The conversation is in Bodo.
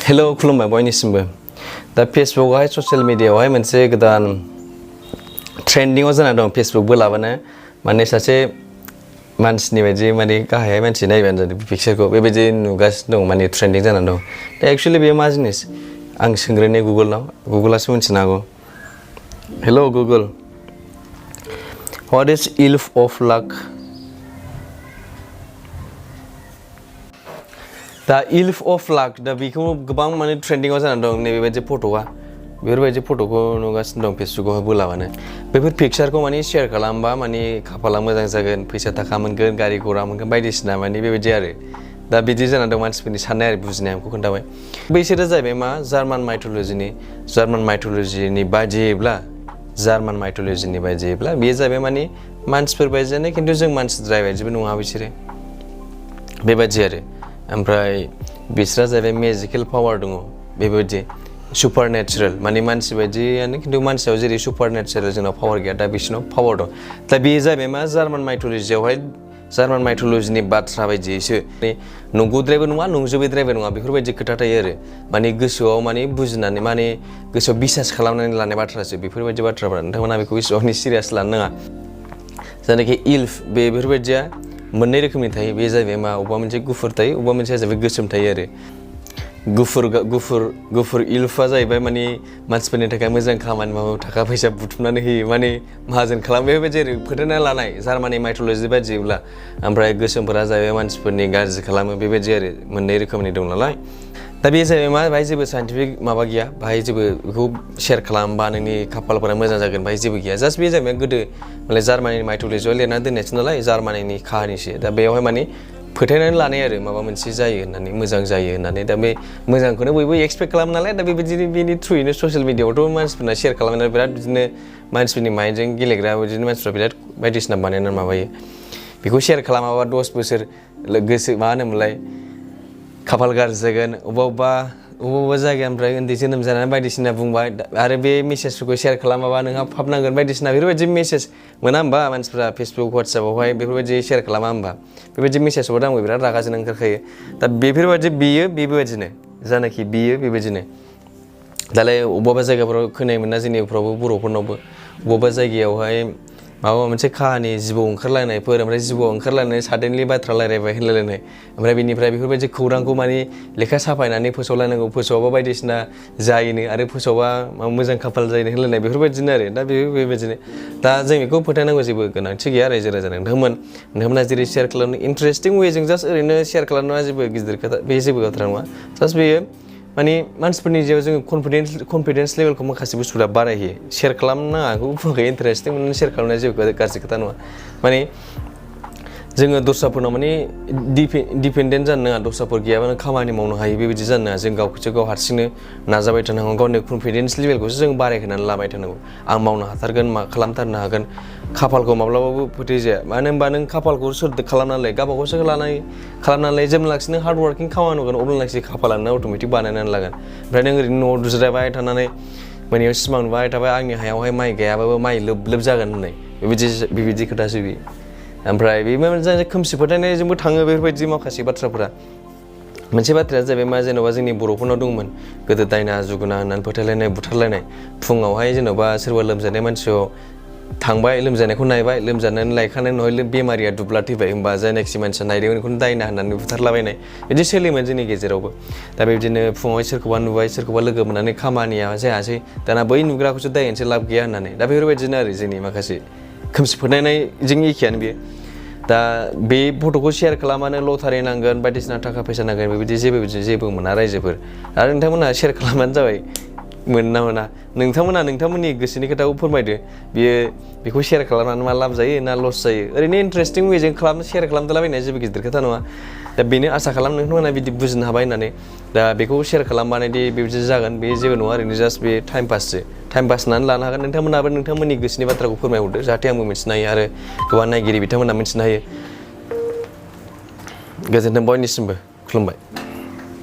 हेलो खुलुमबाय बयनिसिमबो दा फेसबुकआवहाय ससियेल मिडियाआवहाय मोनसे गोदान ट्रेन्डिंआव जाना दं फेसबुक बोलाबानो माने सासे मानसिनि बायदि माने गाहाय मानसि नायबानो जादों पिक्चारखौ बेबायदि नुगासिनो दं माने ट्रेन्डिं जानानै दं दा एक्चुअली बे मा जिनिस आं सोंग्रोनि गुगोलासो मिन्थिनो हागौ hello Google what is elf of lack the elf of lack दा बेखौ गोबां माने ट्रेन्डिंआव जानानै दं नैबेबायदि फट'आ बेफोरबायदि फट'खौ नुगासिनो दं फेसबुकआव बोलाबानो बेफोर पिक्चारखौ माने शेयार खालामबा माने खाफाला मोजां जागोन फैसा थाखा मोनगोन गारि घोड़ा मोनगोन बायदिसिना माने बेबायदि आरो दा बिदि जानानै दं मानसिफोरनि साननाय आरो बुजिनाया आंखौ खोन्थाबाय बैसोरो जाहैबाय मा जार्मान माइथ'लजिनि बायदियैब्ला बेयो जाहैबाय माने मानसिफोर बायदियानो खिन्थु जों मानसिद्राय बायदिबो नङा बिसोरो बेबायदि आरो ओमफ्राय बिसोरा जाहैबाय मेजिकेल पावार दङ बेबायदि सुपार नेचारेल माने मानसि बायदियानो खिन्थु मानसियाव जेरै सुपार नेचारेल जोंनाव पावार गैया दा बिसोरनाव पावार दं दा बेयो जाहैबाय मा जार्मान माइथ'लजिनि बाथ्रा बायदियैसो नंगौद्रायबो नङा नंजोबैद्रायबो नङा बेफोरबायदि खोथा थायो आरो माने गोसोआव माने बुजिनानै माने गोसोआव बिसास खालामनानै लानाय बाथ्रासो बेफोरबायदि बाथ्राफोरा नोंथांमोना बेखौ एसेबां सिरियास लानो नाङा जायनाखि इल्फ बेफोरबायदिया मोननै रोखोमनि थायो बे जाहैबाय मा अबेबा मोनसे गुफुर थायो अबेबा मोनसेया जाहैबाय गोसोम थायो आरो गुफुर इल्फआ जाहैबाय माने मानसिफोरनि थाखाय मोजां खामानि मावो थाखा फैसा बुथुमनानै होयो माने माहाजोन खालामो बेबायदि आरो फोथायना लानाय जार्मानि माइथ'लजि बायदिब्ला ओमफ्राय गोसोमफोरा जाहैबाय मानसिफोरनि गाज्रि खालामो बेबायदि आरो मोननै रोखोमनि दं नालाय दा बे जाहैबाय मा बाहाय जेबो साइन्टिफिक माबा गैया बाहाय जेबो बेखौ शेयार खालामबा नोंनि खाफालफोरा मोजां जागोन बाहाय जेबो गैया जास्ट बे जाहैबाय गोदो माने जार्मानिनि माइथ'लजियाव लिरना दोननायसो नालाय जार्मानिनि काहानिसो दा बेयावहाय माने फोथायनानै लानाय आरो माबा मोनसे जायो होननानै मोजां जायो होननानै दा बे मोजांखौनो बयबो एक्सपेक्ट खालामो नालाय दा बेबायदिनो बेनि थ्रुयैनो ससियेल मिडियाआवथ' मानसिफोरना शेयार खालामनानै बिराद बिदिनो मानसिफोरनि माइन्डजों गेलेग्रा बिदिनो मानसिफ्रा बिराद बायदिसिना बानायनानै माबायो बेखौ शेयार खालामाबा 10 बोसोर गोसो मा होनोमोनलाय खाफाल गाज्रि जागोन अबेबा जायगानिफ्राय उन्दै जोनोम जानानै बायदिसिना बुंबाय आरो बे मेसेजफोरखौ शेयार खालामाबा नोंहा पाप नांगोन बायदिसिना बेफोरबायदि मेसेज मोना होमबा मानसिफ्रा फेसबुक वाट्सएपआवहाय बेफोरबायदि शेयार खालामा होमबा बेबायदि मेसेज हरबा आंबो बिराद रागा जोंनो ओंखारखायो दा बेफोरबायदि बेबायदिनो जानाखि बेबायदिनो दालाय अबेबा जायगाफोराव खोनायोमोन ना जोंनिफ्रावबो बर'फोरनावबो अबेबा जायगायावहाय माबा मोनसे काहानि जिबौ ओंखारलायनायफोर ओमफ्राय जिबौ ओंखारलायनानै साडेनलि बाथ्रा रायलायबाय होनलायलायनाय ओमफ्राय बेनिफ्राय बेफोरबायदि खौरांखौ माने लेखा साफायनानै फोसावलायनांगौ फोसावाबा बायदिसिना जायोनो आरो फोसावबा मोजां खाफाल जायोनो होनलायनाय बेफोरबायदिनो आरो दा बेबायदिनो दा जों बेखौ फोथायनांगौ जेबो गोनांथि गैया रायजो राजा नोंथांमोना जेरै शेयार खालामनो इन्टारेस्टिं वेजों जास्ट ओरैनो शेयार खालामनाया जेबो गिदिर खोथा बे जेबो बाथ्रा नङा जास्ट बेयो माने मानसिफोरनि जिउआव जोङो कनफिडेन्स लेभेलखौ माखासे बुस्थुफोरा बारायहोयो शेयार खालामनाङा बेखौ बुङाखै इन्टारेस्टिं मोननानै शेयार खालामनाया जेबो गाज्रि खोथा नङा माने जोङो दस्राफोरनाव माने डिपेन्डेन्ट जानो नाङा दस्राफोर गैयाबानो खामानि मावनो हायो बेबायदि जानो नाङा जों गावखौसो गाव हारसिंनो नाजाबाय थानांगौ गावनि कनफिडेन्स लेभेलखौसो जों बारायहोनानै लाबाय थानांगौ आं मावनो हाथारगोन मा खालामथारनो हागोन खाफालखौ माब्लाबाबो फोथायजाया मानो होनबा नों खाफालखौ सोर खालामनानै खाबागावसो खालामनानै जेब्लानाखि नों हार्ड वार्किं खामानि मावगोन अब्लानाखि खाफालानो अट'मेटिक बानायनानै लागोन ओमफ्राय नों ओरैनो न'आव दुज्रायबाय थानानै मोनायाव सिमां नुबाय थाबाय आंनि हायावहाय माइ गायाबाबो माइ लोब जागोन होननाय बेबायदि खोथासो बेयो ओमफ्राय बे मोनसे खोमसि फोथायनायजोंबो थाङो बेफोरबायदि माखासे बाथ्राफोरा मोनसे बाथ्राया जाहैबाय मा जेन'बा जोंनि बर'फोरनाव दंमोन गोदो दायना जुगुना होननानै फोथायलायनाय बुथारलायनाय फुङावहाय जेन'बा सोरबा लोमजानाय मानसियाव थांबाय लोमजानायखौ नायबाय लोमजानानै लायखांनायनि उनावहाय बेमारिया दुब्ला थैबाय होमबा जायनाखि मानसिया नायदोंमोन बेखौनो दायना होननानै बुथारलाबायनाय बिदि सोलियोमोन जोंनि गेजेरावबो दा बेबायदिनो फुङावहाय सोरखौबा नुबाय सोरखौबा लोगो मोननानै खामानिया जायासै दाना बै नुग्राखौसो दाय होनसै लाब गैया होननानै दा बेफोरबायदिनो आरो जोंनि माखासे खोमसि फोथायनायजों एखेयानो बेयो दा बे फट'खौ शेयार खालामानो लटारि नांगोन बायदिसिना थाखा फैसा नांगोन बेबायदि जेबो मोना रायजोफोर आरो नोंथांमोनहा शेयार खालामबानो जाबाय मोना मोना नोंथांमोना नोंथांमोननि गोसोनि खोथाखौ फोरमायदो बेखौ शेयार खालामनानै मा लाब जायो ना लस जायो ओरैनो इन्टारेस्टिं वेजों शेयार खालामदोलाबायनाया जेबो गिदिर खोथा नङा दा बेनो आसा खालाम नोंथांमोना बिदि बुजिनो हाबाय होननानै दा बेखौ शेयार खालामबानो दि बेबायदि जागोन बे जेबो नङा ओरैनो जास्ट बे टाइम पास होननानै लानो हागोन नोंथांमोनाबो नोंथांमोननि गोसोनि बाथ्राखौ फोरमायहरदो जाहाथे आंबो मिथिनो हायो आरो गोबां नायगिरि बिथांमोना मिथिनो हायो गोजोन्थों बयनिसिमबो खुलुमबाय